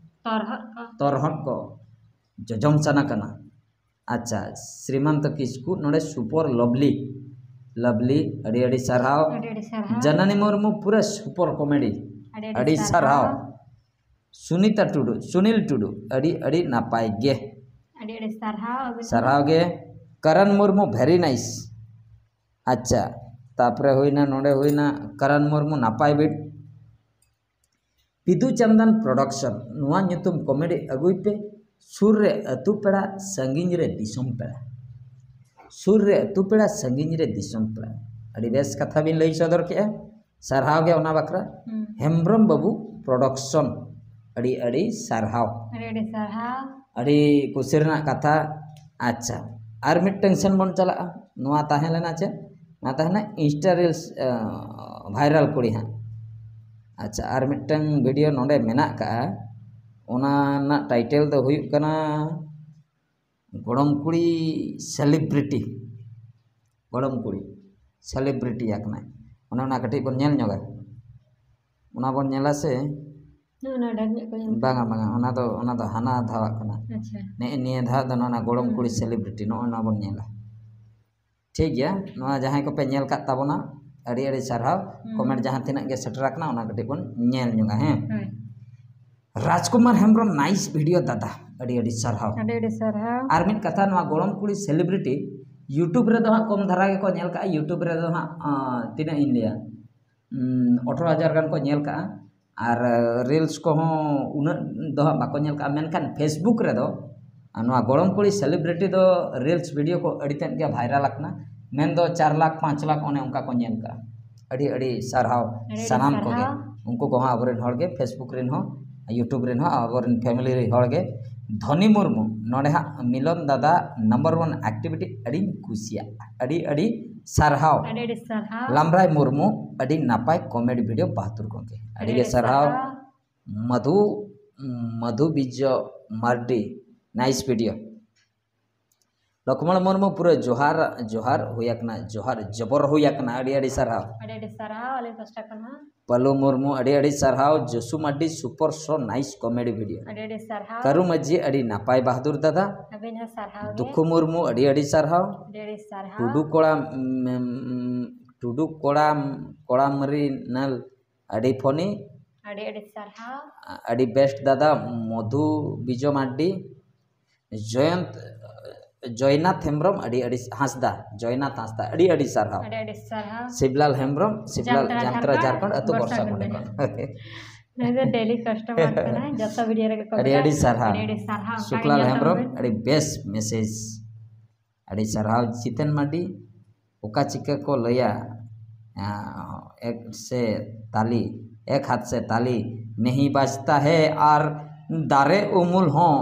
ᱛᱚᱨᱦᱚᱫ ᱠᱚ᱾ ᱛᱚᱨᱦᱚᱫ ᱠᱚ ᱡᱚᱡᱚᱢ ᱥᱟᱱᱟ ᱠᱟᱱᱟ᱾ ᱟᱪᱪᱷᱟ, ᱥᱨᱤᱢᱟᱱᱛᱚ ᱠᱤᱥᱠᱩ, ᱱᱚᱰᱮ ᱥᱩᱯᱚᱨ ᱞᱚᱵᱽᱞᱤ, ᱞᱚᱵᱽᱞᱤ, ᱟᱹᱰᱤ ᱟᱹᱰᱤ ᱥᱟᱨᱦᱟᱣ᱾ ᱟᱹᱰᱤ ᱟᱹᱰᱤ ᱥᱟᱨᱦᱟᱣ᱾ ᱡᱟᱱᱟᱱᱤ ᱢᱩᱨᱢᱩ, ᱯᱩᱨᱟᱹ ᱥᱩᱯᱚᱨ ᱠᱚᱢᱮᱰᱤ, ᱟᱹᱰᱤ ᱟᱹᱰᱤ ᱥᱟᱨᱦᱟᱣ᱾ ᱥᱩᱱᱤᱛᱟ ᱴᱩᱰᱩ, ᱥᱩᱱᱤᱞ ᱴᱩᱰᱩ, ᱟᱹᱰᱤ ᱟᱹᱰᱤ ᱱᱟᱯᱟᱭ ᱜᱮ᱾ ᱟᱹᱰᱤ ᱟᱹᱰᱤ ᱥᱟᱨᱦᱟᱣ ᱟᱹᱵᱤᱱ᱾ ᱥᱟᱨᱦᱟᱣ ᱜᱮ᱾ ᱠᱟᱨᱟᱱ ᱢᱩᱨᱢᱩ, very nice᱾ ᱟᱪᱪᱷᱟ, ᱛᱟᱯᱚᱨᱮ ᱦᱩᱭᱱᱟ, ᱱᱚᱰᱮ ᱦᱩᱭᱱᱟ ᱠᱟᱨᱟᱱ ᱢᱩᱨᱢᱩ, ᱱᱟᱯᱟᱭ ᱵᱤᱴ᱾ ᱵᱤᱫᱩ ᱪᱟᱸᱫᱟᱱ ᱯᱨᱚᱰᱟᱠᱥᱚᱱ, ᱱᱚᱣᱟ ᱧᱩᱛᱩᱢ ᱠᱚᱢᱮᱰᱤ ᱟᱹᱜᱩᱭ ᱯᱮ᱾ ᱥᱩᱨ ᱨᱮ ᱟᱹᱛᱩ ᱯᱮᱲᱟ, ᱥᱟᱺᱜᱤᱧ ᱨᱮ ᱫᱤᱥᱚᱢ ᱯᱮᱲᱟ᱾ ᱥᱩᱨ ᱨᱮ ᱟᱹᱛᱩ ᱯᱮᱲᱟ, ᱥᱟᱺᱜᱤᱧ ᱨᱮ ᱫᱤᱥᱚᱢ ᱯᱮᱲᱟ᱾ ᱟᱹᱰᱤ ᱵᱮᱥ ᱠᱟᱛᱷᱟ ᱵᱤᱱ ᱞᱟᱹᱭ ᱥᱚᱫᱚᱨ ᱠᱮᱜᱼᱟ, ᱥᱟᱨᱦᱟᱣ ᱜᱮ ᱚᱱᱟ ᱵᱟᱠᱷᱨᱟ᱾ ᱦᱩᱸ᱾ ᱦᱮᱢᱵᱨᱚᱢ ᱵᱟᱹᱵᱩ ᱯᱨᱚᱰᱟᱠᱥᱚᱱ, ᱟᱹᱰᱤ ᱟᱹᱰᱤ ᱥᱟᱨᱦᱟᱣ᱾ ᱟᱹᱰᱤ ᱟᱹᱰᱤ ᱥᱟᱨᱦᱟᱣ᱾ ᱟᱹᱰᱤ ᱠᱩᱥᱤ ᱨᱮᱱᱟᱜ ᱠᱟᱛᱷᱟ᱾ ᱟᱪᱪᱷᱟ, ᱟᱨ ᱢᱤᱫᱴᱟᱝ ᱥᱮᱱ ᱵᱚᱱ ᱪᱟᱞᱟᱜᱼᱟ᱾ ᱱᱚᱣᱟ ᱛᱟᱦᱮᱸ ᱞᱮᱱᱟ ᱪᱮᱫ? ᱱᱚᱣᱟ ᱛᱟᱦᱮᱸ ᱞᱮᱱᱟ Insta reels, ᱟᱸ, viral ᱠᱩᱲᱤ ᱦᱟᱸᱜ᱾ ᱟᱪᱪᱷᱟ, ᱟᱨ ᱢᱤᱫᱴᱟᱝ video ᱱᱚᱰᱮ ᱢᱮᱱᱟᱜ ᱠᱟᱜᱼᱟ, ᱚᱱᱟ ᱨᱮᱱᱟᱜ title ᱫᱚ ᱦᱩᱭᱩᱜ ᱠᱟᱱᱟ ᱜᱚᱲᱚᱢ ᱠᱩᱲᱤ celebrity᱾ ᱜᱚᱲᱚᱢ ᱠᱩᱲᱤ celebrity ᱟᱠᱟᱱᱟᱭ᱾ ᱚᱱᱮ ᱚᱱᱟ ᱠᱟᱹᱴᱤᱡ ᱵᱚᱱ ᱧᱮᱞ ᱧᱚᱜᱟ᱾ ᱚᱱᱟ ᱵᱚᱱ ᱧᱮᱞᱟ ᱥᱮ? ᱱᱚᱜᱼᱚ ᱱᱚᱣᱟ ᱰᱷᱮᱨ ᱧᱚᱜ ᱠᱚ ᱧᱮᱞ ᱵᱟᱝᱟ, ᱵᱟᱝᱟ, ᱚᱱᱟ ᱫᱚ, ᱚᱱᱟ ᱫᱚ ᱦᱟᱱᱟ ᱫᱷᱟᱣᱟᱜ ᱠᱟᱱᱟ᱾ ᱟᱪᱪᱷᱟ᱾ ᱱᱮᱜᱼᱮ ᱱᱤᱭᱟᱹ ᱫᱷᱟᱣ ᱫᱚ ᱱᱚᱜᱼᱚ ᱱᱟ ᱜᱚᱲᱚᱢ ᱦᱩᱸ᱾ ᱠᱩᱲᱤ celebrity, ᱱᱚᱜᱼᱚ ᱱᱟ ᱵᱚᱱ ᱧᱮᱞᱟ᱾ ᱴᱷᱤᱠ ᱜᱮᱭᱟ, ᱱᱚᱣᱟ ᱡᱟᱦᱟᱸᱭ ᱠᱚᱯᱮ ᱧᱮᱞ ᱠᱟᱫ ᱛᱟᱵᱚᱱᱟ, ᱟᱹᱰᱤ ᱟᱹᱰᱤ ᱥᱟᱨᱦᱟᱣ᱾ ᱦᱩᱸ᱾ Comment ᱡᱟᱦᱟᱸ ᱛᱤᱱᱟᱹᱜ ᱜᱮ ᱥᱮᱴᱮᱨ ᱟᱠᱟᱱᱟ, ᱚᱱᱟ ᱠᱟᱹᱴᱤᱡ ᱵᱚᱱ ᱧᱮᱞ ᱧᱚᱜᱟ, ᱦᱮᱸ? ᱦᱳᱭ᱾ ᱨᱟᱡᱽᱠᱩᱢᱟᱨ ᱦᱮᱢᱵᱨᱚᱢ, nice video ᱫᱟᱫᱟ, ᱟᱹᱰᱤ ᱟᱹᱰᱤ ᱥᱟᱨᱦᱟᱣ᱾ ᱟᱹᱰᱤ ᱟᱹᱰᱤ ᱥᱟᱨᱦᱟᱣ᱾ ᱟᱨ ᱢᱤᱫ ᱠᱟᱛᱷᱟ, ᱱᱚᱣᱟ ᱜᱚᱲᱚᱢ ᱠᱩᱲᱤ celebrity YouTube ᱨᱮᱫᱚ ᱦᱟᱸᱜ ᱠᱚᱢ ᱫᱷᱟᱨᱟ ᱜᱮᱠᱚ ᱧᱮᱞ ᱠᱟᱜᱼᱟ᱾ YouTube ᱨᱮᱫᱚ ᱦᱟᱸᱜ, ᱟᱸ, ᱛᱤᱱᱟᱹᱜ ᱤᱧ ᱞᱟᱹᱭᱟ, ᱩᱸ, ᱟᱴᱷᱨᱚ ᱦᱟᱡᱟᱨ ᱜᱟᱱ ᱠᱚ ᱧᱮᱞ ᱠᱟᱜᱼᱟ᱾ ᱟᱨ, ᱟᱸ, reels ᱠᱚᱦᱚᱸ ᱩᱱᱟᱹᱜ ᱫᱚ ᱦᱟᱸᱜ ᱵᱟᱠᱚ ᱧᱮᱞ ᱠᱟᱜᱼᱟ, ᱢᱮᱱᱠᱷᱟᱱ Facebook ᱨᱮᱫᱚ, ᱟᱨ ᱱᱚᱣᱟ ᱜᱚᱲᱚᱢ ᱠᱩᱲᱤ celebrity ᱫᱚ reels video ᱠᱚ ᱟᱹᱰᱤ ᱛᱮᱫ ᱜᱮ viral ᱟᱠᱟᱱᱟ, ᱢᱮᱱᱫᱚ ᱪᱟᱨ ᱞᱟᱠᱷ, ᱯᱟᱸᱪ ᱞᱟᱠᱷ ᱚᱱᱮ ᱚᱱᱠᱟ ᱠᱚ ᱧᱮᱞ ᱠᱟᱜᱼᱟ᱾ ᱟᱹᱰᱤ ᱟᱹᱰᱤ ᱥᱟᱨᱦᱟᱣ ᱟᱹᱰᱤ ᱟᱹᱰᱤ ᱥᱟᱱᱟᱢ ᱠᱚᱜᱮ᱾ ᱥᱟᱨᱦᱟᱣ᱾ ᱩᱱᱠᱩ ᱠᱚᱦᱚᱸ ᱟᱵᱚᱨᱮᱱ ᱦᱚᱲ ᱜᱮ, Facebook ᱨᱮᱱ ᱦᱚᱸ, YouTube ᱨᱮᱱ ᱦᱚᱸ, ᱟᱵᱚᱨᱮᱱ family ᱨᱮᱱ ᱦᱚᱲ ᱜᱮ᱾ ᱫᱷᱚᱱᱤ ᱢᱩᱨᱢᱩ, ᱱᱚᱰᱮ ᱦᱟᱸᱜ ᱢᱤᱞᱚᱱ ᱫᱟᱫᱟ number one activity ᱟᱹᱰᱤᱧ ᱠᱩᱥᱤᱭᱟᱜᱼᱟ᱾ ᱟᱹᱰᱤ ᱟᱹᱰᱤ ᱥᱟᱨᱦᱟᱣ᱾ ᱟᱹᱰᱤ ᱟᱹᱰᱤ ᱥᱟᱨᱦᱟᱣ᱾ ᱞᱟᱢᱵᱽᱨᱟᱭ ᱢᱩᱨᱢᱩ, ᱟᱹᱰᱤ ᱱᱟᱯᱟᱭ comedy video ᱵᱟᱦᱟᱫᱩᱨ ᱜᱚᱢᱠᱮ᱾ ᱟᱹᱰᱤ ᱟᱹᱰᱤ ᱜᱮ ᱟᱹᱰᱤ ᱥᱟᱨᱦᱟᱣ᱾ ᱥᱟᱨᱦᱟᱣ᱾ ᱢᱟᱫᱷᱩ, ᱢᱟᱫᱷᱩ ᱵᱤᱡᱚ ᱢᱟᱨᱰᱤ, nice video᱾ ᱞᱚᱠᱷᱢᱚᱬ ᱢᱩᱨᱢᱩ, ᱯᱩᱨᱟᱹ ᱡᱚᱦᱟᱨ, ᱡᱚᱦᱟᱨ ᱦᱩᱭ ᱟᱠᱟᱱᱟ, ᱡᱚᱦᱟᱨ ᱡᱚᱵᱚᱨ ᱦᱩᱭ ᱟᱠᱟᱱᱟ, ᱟᱹᱰᱤ ᱟᱹᱰᱤ ᱥᱟᱨᱦᱟᱣ᱾ ᱟᱹᱰᱤ ᱟᱹᱰᱤ ᱥᱟᱨᱦᱟᱣ ᱟᱹᱞᱤᱧ ᱯᱟᱥᱴᱟ ᱠᱷᱚᱱ ᱦᱚᱸ᱾ ᱯᱟᱹᱞᱩ ᱢᱩᱨᱢᱩ, ᱟᱹᱰᱤ ᱟᱹᱰᱤ ᱥᱟᱨᱦᱟᱣ᱾ ᱡᱚᱥᱩ Mardi, super show, nice comedy video᱾ ᱟᱹᱰᱤ ᱟᱹᱰᱤ ᱥᱟᱨᱦᱟᱣ᱾ ᱠᱟᱹᱨᱩ ᱢᱟᱹᱡᱷᱤ, ᱟᱹᱰᱤ ᱱᱟᱯᱟᱭ ᱵᱟᱦᱟᱫᱩᱨ ᱫᱟᱫᱟ᱾ ᱟᱹᱵᱤᱱ ᱦᱚᱸ ᱥᱟᱨᱦᱟᱣ ᱜᱮ᱾ ᱫᱩᱠᱷᱩ ᱢᱩᱨᱢᱩ, ᱟᱹᱰᱤ ᱟᱹᱰᱤ ᱥᱟᱨᱦᱟᱣ᱾ ᱟᱹᱰᱤ ᱟᱹᱰᱤ ᱥᱟᱨᱦᱟᱣ᱾ ᱴᱩᱰᱩ ᱠᱚᱲᱟ, ᱩᱢ, ᱩᱢ, ᱴᱩᱰᱩ ᱠᱚᱲᱟ, ᱠᱚᱲᱟᱢᱨᱤ ᱱᱟᱞ, ᱟᱹᱰᱤ funny᱾ ᱟᱹᱰᱤ ᱟᱹᱰᱤ ᱥᱟᱨᱦᱟᱣ᱾ ᱟᱹᱰᱤ best ᱫᱟᱫᱟ ᱢᱚᱫᱷᱩ ᱵᱤᱡᱚ ᱢᱟᱨᱰᱤ᱾ ᱡᱚᱭᱚᱱᱛ, ᱡᱚᱭᱱᱟᱛᱷ ᱦᱮᱢᱵᱨᱚᱢ, ᱟᱹᱰᱤ ᱟᱹᱰᱤ, ᱦᱟᱸᱥᱫᱟ, ᱡᱚᱭᱱᱟᱛᱷ ᱦᱟᱸᱥᱫᱟ, ᱟᱹᱰᱤ ᱟᱹᱰᱤ ᱥᱟᱨᱦᱟᱣ᱾ ᱟᱹᱰᱤ ᱟᱹᱰᱤ ᱥᱟᱨᱦᱟᱣ᱾ ᱥᱤᱵᱞᱟᱞ ᱦᱮᱢᱵᱨᱚᱢ, ᱥᱤᱵᱞᱟᱞ, ᱡᱟᱢᱛᱟᱲᱟ ᱡᱟᱢᱛᱟᱲᱟ ᱡᱷᱟᱲᱠᱷᱚᱸᱰ, ᱡᱷᱟᱲᱠᱷᱚᱸᱰ, ᱟᱹᱛᱩ ᱵᱚᱨᱥᱟ ᱵᱚᱨᱥᱟ ᱜᱩᱸᱰᱮ ᱜᱩᱸᱰᱮ ᱠᱷᱚᱱ᱾ ᱱᱩᱭ ᱫᱚ daily customer ᱠᱟᱱᱟᱭ, ᱡᱚᱛᱚ video ᱨᱮᱜᱮ ᱠᱚ ᱟᱹᱰᱤ ᱢᱮᱱᱟ᱾ ᱟᱹᱰᱤ ᱥᱟᱨᱦᱟᱣ᱾ ᱟᱹᱰᱤ ᱟᱹᱰᱤ ᱥᱟᱨᱦᱟᱣ, ᱚᱱᱠᱟ ᱜᱮ ᱥᱩᱠᱞᱟᱞ ᱧᱮᱞ ᱦᱮᱢᱵᱨᱚᱢ, ᱛᱟᱵᱚᱱ ᱯᱮ᱾ ᱟᱹᱰᱤ ᱵᱮᱥ message᱾ ᱟᱹᱰᱤ ᱥᱟᱨᱦᱟᱣ ᱡᱤᱛᱮᱱ ᱢᱟᱨᱰᱤ, ᱚᱠᱟ ᱪᱤᱠᱟᱹ ᱠᱚ ᱞᱟᱹᱭᱟ, ᱮᱠ ᱥᱮ ᱛᱟᱞᱤ, ᱮᱠ ᱦᱟᱛ ᱥᱮ ᱛᱟᱞᱤ ᱱᱮᱦᱤ ᱵᱟᱡᱽᱛᱟ ᱦᱮ, ᱟᱨ ᱫᱟᱨᱮ ᱩᱢᱩᱞ ᱦᱚᱸ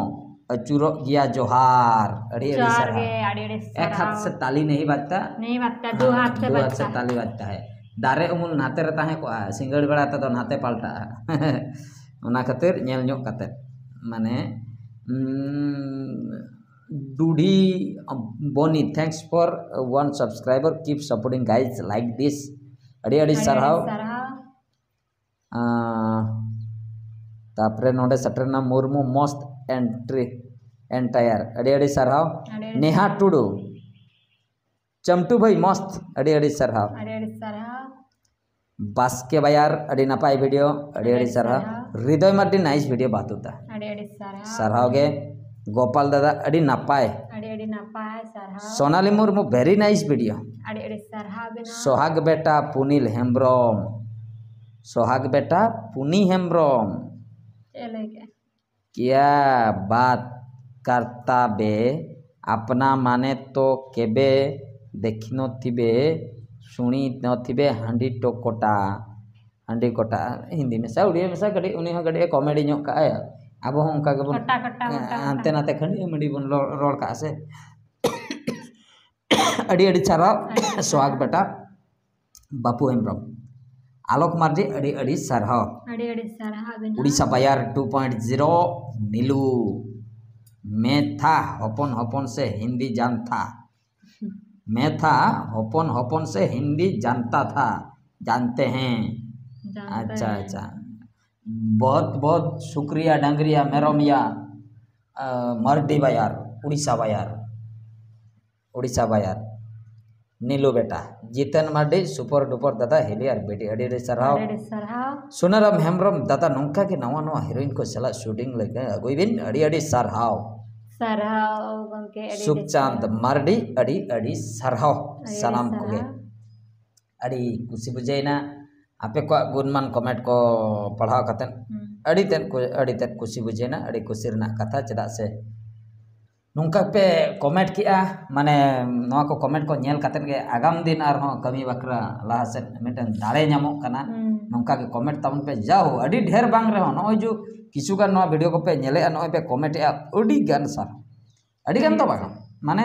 ᱟᱹᱪᱩᱨᱚᱜ ᱜᱮᱭᱟ ᱡᱚᱦᱟᱨ᱾ ᱟᱹᱰᱤ ᱟᱹᱰᱤ ᱡᱚᱦᱟᱨ ᱥᱟᱨᱦᱟᱣ᱾ ᱜᱮ, ᱟᱹᱰᱤ ᱟᱹᱰᱤ ᱮᱠ ᱦᱟᱛ ᱥᱟᱨᱦᱟᱣ᱾ ᱥᱮ ᱛᱟᱞᱤ ᱱᱟᱦᱤ ᱵᱟᱡᱽᱛᱟ᱾ नहीं बजता, दो हाथ से ᱫᱩ ᱦᱟᱛ ᱥᱮ बजता। ᱛᱟᱞᱤ ᱵᱟᱡᱽᱛᱟ ᱦᱮ᱾ ᱫᱟᱨᱮ ᱩᱢᱩᱞ ᱱᱟᱛᱮ ᱨᱮ ᱛᱟᱦᱮᱸ ᱠᱚᱜᱼᱟ, ᱥᱤᱸᱜᱟᱹᱲ ᱵᱮᱲᱟ ᱛᱮᱫᱚ ᱱᱟᱛᱮ ᱯᱟᱞᱴᱟᱜᱼᱟ᱾ ᱚᱱᱟ ᱠᱷᱟᱹᱛᱤᱨ ᱧᱮᱞ ᱧᱚᱜ ᱠᱟᱛᱮ, ᱢᱟᱱᱮ, ᱩᱢ, ᱰᱩᱰᱤ ᱵᱚᱱᱤ, thanks for one subscriber, keep supporting guys like this. ᱟᱹᱰᱤ ᱟᱹᱰᱤ ᱟᱹᱰᱤ ᱥᱟᱨᱦᱟᱣ᱾ ᱟᱹᱰᱤ ᱥᱟᱨᱦᱟᱣ᱾ ᱟᱸ, ᱛᱟᱯᱚᱨᱮ ᱱᱚᱰᱮ ᱥᱮᱴᱮᱨᱮᱱᱟ ᱢᱩᱨᱢᱩ, most entry entire, ᱟᱹᱰᱤ ᱟᱹᱰᱤ ᱥᱟᱨᱦᱟᱣ᱾ ᱟᱹᱰᱤ ᱟᱹᱰᱤ ᱱᱮᱦᱟ ᱴᱩᱰᱩ, ᱪᱟᱢᱴᱩ ᱵᱷᱟᱹᱭ most, ᱟᱹᱰᱤ ᱟᱹᱰᱤ ᱥᱟᱨᱦᱟᱣ᱾ ᱟᱹᱰᱤ ᱟᱹᱰᱤ ᱥᱟᱨᱦᱟᱣ᱾ ᱵᱟᱥᱠᱮ ᱵᱟᱭᱟᱨ, ᱟᱹᱰᱤ ᱱᱟᱯᱟᱭ video, ᱟᱹᱰᱤ ᱟᱹᱰᱤ ᱟᱹᱰᱤ ᱥᱟᱨᱦᱟᱣ᱾ ᱥᱟᱨᱦᱟᱣ᱾ Hriday Mardi, nice video ᱵᱟᱛᱩᱛᱟ᱾ ᱟᱹᱰᱤ ᱟᱹᱰᱤ ᱥᱟᱨᱦᱟᱣ᱾ ᱥᱟᱨᱦᱟᱣ ᱜᱮ᱾ ᱜᱳᱯᱟᱞ ᱫᱟᱫᱟ, ᱟᱹᱰᱤ ᱱᱟᱯᱟᱭ᱾ ᱟᱹᱰᱤ ᱟᱹᱰᱤ ᱱᱟᱯᱟᱭ, ᱥᱟᱨᱦᱟᱣ᱾ ᱥᱳᱱᱟᱞᱤ ᱢᱩᱨᱢᱩ, very nice video᱾ ᱟᱹᱰᱤ ᱟᱹᱰᱤ ᱥᱟᱨᱦᱟᱣ ᱟᱵᱤᱱ ᱦᱚᱸ᱾ ᱥᱚᱦᱟᱜᱽ ᱵᱮᱴᱟ ᱯᱩᱱᱤᱞ ᱦᱮᱢᱵᱨᱚᱢ, ᱥᱚᱦᱟᱜᱽ ᱵᱮᱴᱟ ᱯᱩᱱᱤ ᱦᱮᱢᱵᱨᱚᱢ᱾ ᱪᱮᱫ ᱮ ᱞᱟᱹᱭ ᱠᱮᱫᱼᱟ? क्या बात करता बे, अपना माने तो केबे देखी नथिबे, शुणी नथिबे हांडी टोकोटा, हांडी कोटा, हिंदी ᱢᱮᱥᱟ, ᱩᱲᱤᱭᱟ ᱢᱮᱥᱟ, ᱠᱟᱹᱴᱤᱡ ᱩᱱᱤ ᱦᱚᱸ ᱠᱟᱹᱴᱤᱡ ᱮ comedy ᱧᱚᱜ ᱠᱟᱜᱼᱟᱭ᱾ ᱟᱵᱚ ᱦᱚᱸ ᱚᱱᱠᱟ ᱜᱮᱵᱚᱱ, ᱠᱚᱴᱟ, ᱠᱚᱴᱟ, ᱢᱚᱴᱟ, ᱦᱟᱱᱛᱮ ᱢᱚᱴᱟ᱾ ᱱᱟᱛᱮ ᱠᱷᱟᱹᱞᱤ comedy ᱵᱚᱱ ᱨᱚᱲ, ᱨᱚᱲ ᱠᱟᱜᱼᱟ ᱥᱮ᱾ ᱟᱹᱰᱤ ᱟᱹᱰᱤ ᱥᱟᱨᱦᱟᱣ, ᱟᱹᱰᱤ ᱟᱹᱰᱤ ᱥᱚᱦᱟᱜᱽ ᱥᱟᱨᱦᱟᱣ᱾ ᱵᱮᱴᱟ, ᱵᱟᱯᱩ ᱦᱮᱢᱵᱨᱚᱢ, ᱟᱞᱚᱠ ᱢᱟᱨᱰᱤ, ᱟᱹᱰᱤ ᱟᱹᱰᱤ ᱥᱟᱨᱦᱟᱣ᱾ ᱟᱹᱰᱤ ᱟᱹᱰᱤ ᱥᱟᱨᱦᱟᱣ ᱟᱵᱤᱱ ᱦᱚᱸ᱾ Odisha ᱵᱟᱭᱟᱨ two point zero, Nilu, मैं था ᱦᱚᱯᱚᱱ ᱦᱚᱯᱚᱱ ᱥᱮ ᱦᱤᱱᱫᱤ ᱡᱟᱱᱛᱟ, मैं था ᱦᱚᱯᱚᱱ ᱦᱚᱯᱚᱱ ᱥᱮ ᱦᱤᱱᱫᱤ ᱡᱟᱱᱛᱟ ᱛᱷᱟ, जानते हैं। जानते अच्छा हैं। अच्छा, बहुत बहुत शुक्रिया डंगरिया मेरोमिया, ᱢᱟᱨᱰᱤ ᱵᱟᱭᱟᱨ, ᱩᱲᱤᱥᱥᱟ ᱵᱟᱭᱟᱨ, ᱩᱲᱤᱥᱥᱟ ᱵᱟᱭᱟᱨ, ᱱᱤᱞᱩ ᱵᱮᱴᱟ, ᱡᱤᱛᱮᱱ ᱢᱟᱨᱰᱤ, super duper ᱫᱟᱫᱟ, ᱦᱤᱞᱤ ᱟᱨ ᱵᱤᱴᱤ, ᱟᱹᱰᱤ ᱟᱹᱰᱤ ᱥᱟᱨᱦᱟᱣ᱾ ᱟᱹᱰᱤ ᱟᱹᱰᱤ ᱥᱟᱨᱦᱟᱣ᱾ ᱥᱩᱱᱟᱨᱟᱢ ᱦᱮᱢᱵᱨᱚᱢ, ᱫᱟᱫᱟ ᱱᱚᱝᱠᱟ ᱜᱮ ᱱᱟᱣᱟ ᱱᱟᱣᱟ heroine ᱠᱚ ᱥᱟᱞᱟᱜ shooting ᱞᱟᱹᱜᱤᱫ ᱟᱹᱜᱩᱭ ᱵᱤᱱ, ᱟᱹᱰᱤ ᱟᱹᱰᱤ ᱥᱟᱨᱦᱟᱣ᱾ ᱥᱟᱨᱦᱟᱣ ᱜᱚᱢᱠᱮ, ᱟᱹᱰᱤ ᱟᱹᱰᱤ ᱥᱩᱠᱪᱟᱸᱫ ᱥᱟᱨᱦᱟᱣ᱾ ᱢᱟᱨᱰᱤ, ᱟᱹᱰᱤ ᱟᱹᱰᱤ ᱥᱟᱨᱦᱟᱣ ᱟᱹᱰᱤ ᱟᱹᱰᱤ ᱥᱟᱱᱟᱢ ᱠᱚᱜᱮ᱾ ᱥᱟᱨᱦᱟᱣ᱾ ᱟᱹᱰᱤ ᱠᱩᱥᱤ ᱵᱩᱡᱷᱟᱹᱣᱮᱱᱟ ᱟᱯᱮ ᱠᱚᱣᱟᱜ ᱜᱩᱱᱢᱟᱱ comment ᱠᱚ ᱯᱟᱲᱦᱟᱣ ᱠᱟᱛᱮᱫ᱾ ᱦᱩᱸ᱾ ᱟᱹᱰᱤ ᱛᱮᱫ ᱠᱩ-, ᱟᱹᱰᱤ ᱛᱮᱫ ᱠᱩᱥᱤ ᱵᱩᱡᱷᱟᱹᱣᱮᱱᱟ, ᱟᱹᱰᱤ ᱠᱩᱥᱤ ᱨᱮᱱᱟᱜ ᱠᱟᱛᱷᱟ, ᱪᱮᱫᱟᱜ ᱥᱮ ᱱᱚᱝᱠᱟ ᱯᱮ ᱠᱚᱢᱮᱱᱴ ᱠᱮᱜᱼᱟ, ᱢᱟᱱᱮ ᱱᱚᱣᱟ ᱠᱚ ᱠᱚᱢᱮᱱᱴ ᱠᱚ ᱧᱮᱞ ᱠᱟᱛᱮᱫ ᱜᱮ ᱟᱜᱟᱢ ᱫᱤᱱ ᱟᱨᱦᱚᱸ ᱠᱟᱹᱢᱤ ᱵᱟᱠᱷᱨᱟ ᱞᱟᱦᱟ ᱥᱮᱫ ᱢᱤᱫᱴᱮᱱ ᱫᱟᱲᱮ ᱧᱟᱢᱚᱜ ᱠᱟᱱᱟ᱾ ᱦᱩᱸ᱾ ᱱᱚᱝᱠᱟ ᱜᱮ ᱠᱚᱢᱮᱱᱴ ᱛᱟᱵᱚᱱ ᱯᱮ, ᱡᱟᱣ ᱟᱹᱰᱤ ᱰᱷᱮᱨ ᱵᱟᱝ ᱨᱮᱦᱚᱸ ᱱᱚᱜᱼᱚᱭ ᱡᱮ ᱠᱤᱪᱷᱩ ᱜᱟᱱ ᱱᱚᱣᱟ ᱵᱷᱤᱰᱤᱭᱳ ᱠᱚᱯᱮ ᱧᱮᱞᱮᱜᱼᱟ, ᱱᱚᱜᱼᱚᱭ ᱯᱮ ᱠᱚᱢᱮᱱᱴ ᱮᱜᱼᱟ, ᱟᱹᱰᱤ ᱜᱟᱱ ᱥᱟᱨᱦᱟᱣ᱾ ᱟᱹᱰᱤ ᱜᱟᱱ ᱫᱚ ᱵᱟᱝ, ᱢᱟᱱᱮ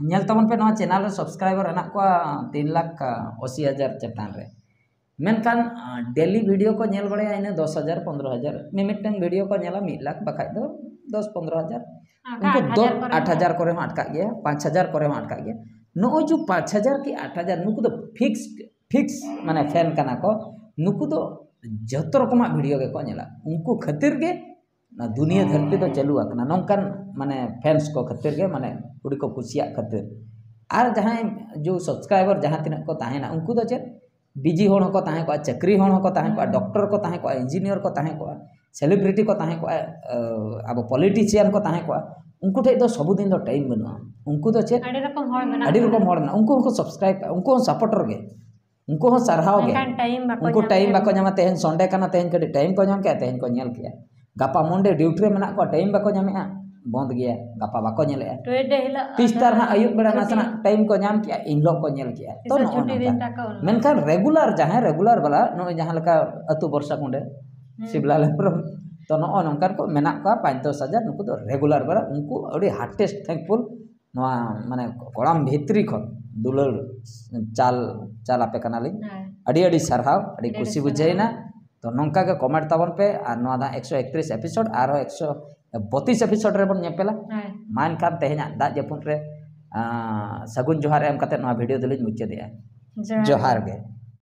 ᱧᱮᱞ ᱛᱟᱵᱚᱱ ᱯᱮ, ᱱᱚᱣᱟ ᱪᱮᱱᱮᱞ ᱨᱮ ᱥᱟᱵᱥᱠᱨᱟᱭᱵᱟᱨ ᱦᱮᱱᱟᱜ ᱠᱚᱣᱟ ᱛᱤᱱ ᱞᱟᱠᱷ ᱟᱥᱤ ᱦᱟᱡᱟᱨ ᱪᱮᱛᱟᱱ ᱨᱮ, ᱢᱮᱱᱠᱷᱟᱱ ᱰᱮᱞᱤ ᱵᱷᱤᱰᱤᱭᱳ ᱠᱚ ᱧᱮᱞ ᱵᱟᱲᱟᱭᱟ ᱤᱱᱟᱹ ᱫᱚᱥ ᱦᱟᱡᱟᱨ ᱯᱚᱱᱫᱽᱨᱚ ᱦᱟᱡᱟᱨ, ᱢᱤᱢᱤᱫᱴᱟᱝ ᱵᱷᱤᱰᱤᱭᱳ ᱠᱚ ᱧᱮᱞᱟ ᱢᱤᱫ ᱞᱟᱠᱷ ᱵᱟᱠᱷᱟᱡ ᱫᱚ ᱫᱚᱥ ᱯᱚᱱᱫᱽᱨᱚ ᱦᱟᱡᱟᱨ᱾ ᱚᱱᱠᱟ ᱩᱱᱠᱩ ᱟᱴ ᱫᱚ ᱦᱟᱡᱟᱨ ᱠᱚᱨᱮ ᱟᱴ ᱦᱟᱡᱟᱨ ᱦᱚᱸ᱾ ᱠᱚᱨᱮ ᱦᱚᱸ ᱟᱴᱠᱟᱜ ᱜᱮᱭᱟ, ᱯᱟᱸᱪ ᱦᱟᱡᱟᱨ ᱠᱚᱨᱮ ᱦᱚᱸ ᱟᱴᱠᱟᱜ ᱜᱮᱭᱟ᱾ ᱱᱚᱜᱼᱚᱭ ᱡᱮ ᱯᱟᱸᱪ ᱦᱟᱡᱟᱨ ᱠᱤ ᱟᱴ ᱦᱟᱡᱟᱨ, ᱱᱩᱠᱩ ᱫᱚ ᱯᱷᱤᱠᱥ ᱯᱷᱤᱠᱥ ᱢᱟᱱᱮ ᱯᱷᱮᱱ ᱠᱟᱱᱟ ᱠᱚ, ᱱᱩᱠᱩ ᱫᱚ ᱡᱚᱛᱚ ᱨᱚᱠᱚᱢᱟᱜ ᱵᱷᱤᱰᱤᱭᱳ ᱜᱮᱠᱚ ᱧᱮᱞᱟ᱾ ᱩᱱᱠᱩ ᱠᱷᱟᱹᱛᱤᱨ ᱜᱮ ᱱᱚᱣᱟ ᱫᱩᱱᱤᱭᱟᱹ ᱫᱷᱟᱹᱨᱛᱤ ᱫᱚ ᱪᱟᱹᱞᱩ ᱟᱠᱟᱱᱟ, ᱱᱚᱝᱠᱟᱱ ᱢᱟᱱᱮ ᱯᱷᱮᱱᱥ ᱠᱚ ᱠᱷᱟᱹᱛᱤᱨ ᱜᱮ, ᱢᱟᱱᱮ ᱟᱹᱰᱤ ᱠᱚ ᱠᱩᱥᱤᱭᱟᱜ ᱠᱷᱟᱹᱛᱤᱨ᱾ ᱟᱨ ᱡᱟᱦᱟᱸᱭ ᱡᱮ ᱥᱟᱵᱥᱠᱨᱟᱭᱵᱟᱨ ᱡᱟᱦᱟᱸ ᱛᱤᱱᱟᱹᱜ ᱠᱚ ᱛᱟᱦᱮᱱᱟ, ᱩᱱᱠᱩ ᱫᱚ ᱪᱮᱫ ᱵᱤᱡᱤ ᱦᱚᱲ ᱦᱚᱸᱠᱚ ᱛᱟᱦᱮᱸ ᱠᱚᱜᱼᱟ, ᱪᱟᱹᱠᱨᱤ ᱦᱚᱲ ᱦᱚᱸᱠᱚ ᱛᱟᱦᱮᱸ ᱠᱚᱜᱼᱟ, ᱦᱩᱸ᱾ ᱰᱚᱠᱴᱚᱨ ᱠᱚ ᱛᱟᱦᱮᱸ ᱠᱚᱜᱼᱟ, ᱤᱧᱡᱤᱱᱤᱭᱟᱨ ᱠᱚ ᱛᱟᱦᱮᱸ ᱠᱚᱜᱼᱟ, ᱥᱮᱞᱤᱵᱨᱤᱴᱤ ᱠᱚ ᱛᱟᱦᱮᱸ ᱠᱚᱜᱼᱟ, ᱟᱵᱚ ᱯᱚᱞᱤᱴᱤᱥᱤᱭᱟᱱ ᱠᱚ ᱛᱟᱦᱮᱸ ᱠᱚᱜᱼᱟ, ᱩᱱᱠᱩ ᱴᱷᱮᱡ ᱫᱚ ᱥᱚᱵᱩᱫᱤᱱ ᱫᱚ ᱴᱟᱭᱤᱢ ᱵᱟᱹᱱᱩᱜᱼᱟ᱾ ᱩᱱᱠᱩ ᱫᱚ ᱪᱮᱫ ᱟᱹᱰᱤ ᱨᱚᱠᱚᱢ ᱦᱚᱲ ᱢᱮᱱᱟᱜ ᱟᱹᱰᱤ ᱨᱚᱠᱚᱢ ᱠᱚᱣᱟ᱾ ᱦᱚᱲ ᱢᱮᱱᱟᱜᱼᱟ, ᱩᱱᱠᱩ ᱦᱚᱸᱠᱚ ᱥᱟᱵᱥᱠᱨᱟᱭᱤᱵ ᱠᱟᱜᱼᱟ, ᱩᱱᱠᱩ ᱦᱚᱸ ᱥᱟᱯᱚᱨᱴᱚᱨ ᱜᱮ᱾ ᱢᱮᱱᱠᱷᱟᱱ ᱴᱟᱭᱤᱢ ᱵᱟᱠᱚ ᱩᱱᱠᱩ ᱧᱟᱢ ᱴᱟᱭᱤᱢ ᱮᱫᱟ᱾ ᱵᱟᱠᱚ ᱧᱟᱢᱟ, ᱛᱮᱦᱮᱧ ᱥᱚᱱᱰᱮ ᱠᱟᱱᱟ, ᱛᱮᱦᱮᱧ ᱠᱟᱹᱴᱤᱡ ᱴᱟᱭᱤᱢ ᱠᱚ ᱧᱟᱢ ᱠᱮᱜᱼᱟ, ᱛᱮᱦᱮᱧ ᱠᱚ ᱧᱮᱞ ᱠᱮᱜᱼᱟ᱾ ᱜᱟᱯᱟ ᱢᱚᱱᱰᱮ ᱰᱤᱭᱩᱴᱤ ᱨᱮ ᱢᱮᱱᱟᱜ ᱠᱚᱣᱟ, ᱴᱟᱭᱤᱢ ᱵᱟᱠᱚ ᱧᱟᱢᱮᱜᱼᱟ, ᱵᱚᱱᱫ ᱜᱮᱭᱟ, ᱜᱟᱯᱟ ᱵᱟᱠᱚ ᱧᱮᱞᱮᱜᱼᱟ᱾ ᱴᱩᱭᱮᱰᱮ ᱦᱤᱞᱳᱜ ᱛᱤᱥ ᱛᱟᱨ ᱦᱟᱸᱜ ᱟᱹᱭᱩᱵ ᱵᱮᱲᱟ ᱪᱷᱩᱴᱤ᱾ ᱱᱟᱥᱮᱱᱟᱜ ᱴᱟᱭᱤᱢ ᱠᱚ ᱧᱟᱢ ᱠᱮᱜᱼᱟ, ᱤᱱ ᱦᱤᱞᱳᱜ ᱠᱚ ᱧᱮᱞ ᱠᱮᱜᱼᱟ᱾ ᱛᱚ ᱛᱤᱥᱚᱜ ᱱᱚᱜᱼᱚ ᱪᱷᱩᱴᱤ ᱱᱚᱝᱠᱟ᱾ ᱫᱤᱱ ᱛᱟᱠᱚ ᱩᱱ ᱦᱤᱞᱳᱜ᱾ ᱢᱮᱱᱠᱷᱟᱱ ᱨᱮᱜᱩᱞᱟᱨ, ᱡᱟᱦᱟᱸᱭ ᱨᱮᱜᱩᱞᱟᱨ ᱵᱟᱞᱟ, ᱱᱚᱜᱼᱚᱭ ᱡᱟᱦᱟᱸ ᱞᱮᱠᱟ ᱟᱹᱛᱩ ᱵᱚᱨᱥᱟ ᱠᱩᱸᱰᱮ, ᱦᱩᱸ᱾ ᱥᱤᱵᱞᱟᱞ ᱦᱮᱢᱵᱨᱚᱢ, ᱛᱚ ᱱᱚᱜᱼᱚ ᱱᱚᱝᱠᱟᱱ ᱠᱚ ᱢᱮᱱᱟᱜ ᱠᱚᱣᱟ ᱯᱟᱸᱪ ᱫᱚᱥ ᱦᱟᱡᱟᱨ, ᱱᱩᱠᱩ ᱫᱚ ᱨᱮᱜᱩᱞᱟᱨ ᱵᱟᱞᱟ, ᱩᱱᱠᱩ ᱟᱹᱰᱤ heartiest thankful᱾ ᱱᱚᱣᱟ ᱢᱟᱱᱮ ᱠᱚᱲᱟᱢ ᱵᱷᱤᱛᱨᱤ ᱠᱷᱚᱱ ᱫᱩᱞᱟᱹᱲ ᱪᱟᱞ, ᱪᱟᱞ ᱟᱯᱮ ᱠᱟᱱᱟᱞᱤᱧ᱾ ᱦᱮᱸ᱾ ᱟᱹᱰᱤ ᱟᱹᱰᱤ ᱥᱟᱨᱦᱟᱣ, ᱟᱹᱰᱤ ᱟᱹᱰᱤ ᱠᱩᱥᱤ ᱟᱹᱰᱤ ᱵᱩᱡᱷᱟᱹᱣᱮᱱᱟ᱾ ᱥᱟᱨᱦᱟᱣ᱾ ᱛᱚ ᱱᱚᱝᱠᱟ ᱜᱮ ᱠᱚᱢᱮᱱᱴ ᱛᱟᱵᱚᱱ ᱯᱮ, ᱟᱨ ᱱᱚᱣᱟ ᱫᱚ ᱮᱠᱥᱚ ᱮᱠᱛᱨᱤᱥ ᱮᱯᱤᱥᱳᱰ, ᱟᱨᱦᱚᱸ ᱮᱠᱥᱚ ᱵᱚᱛᱤᱥ ᱮᱯᱤᱥᱳᱰ ᱨᱮᱵᱚᱱ ᱧᱮᱯᱮᱞᱟ᱾ ᱦᱮᱸ᱾ ᱢᱟ ᱮᱱᱠᱷᱟᱱ ᱛᱮᱦᱮᱧᱟᱜ ᱫᱟᱜ ᱡᱟᱹᱯᱩᱫ ᱨᱮ, ᱟᱸ, ᱥᱟᱹᱜᱩᱱ ᱡᱚᱦᱟᱨ ᱮᱢ ᱠᱟᱛᱮ ᱱᱚᱣᱟ ᱵᱷᱤᱰᱤᱭᱳ ᱫᱚᱞᱤᱧ ᱢᱩᱪᱟᱹᱫᱮᱜᱼᱟ᱾ ᱡᱚᱦᱟᱨ᱾ ᱡᱚᱦᱟᱨ ᱜᱮ᱾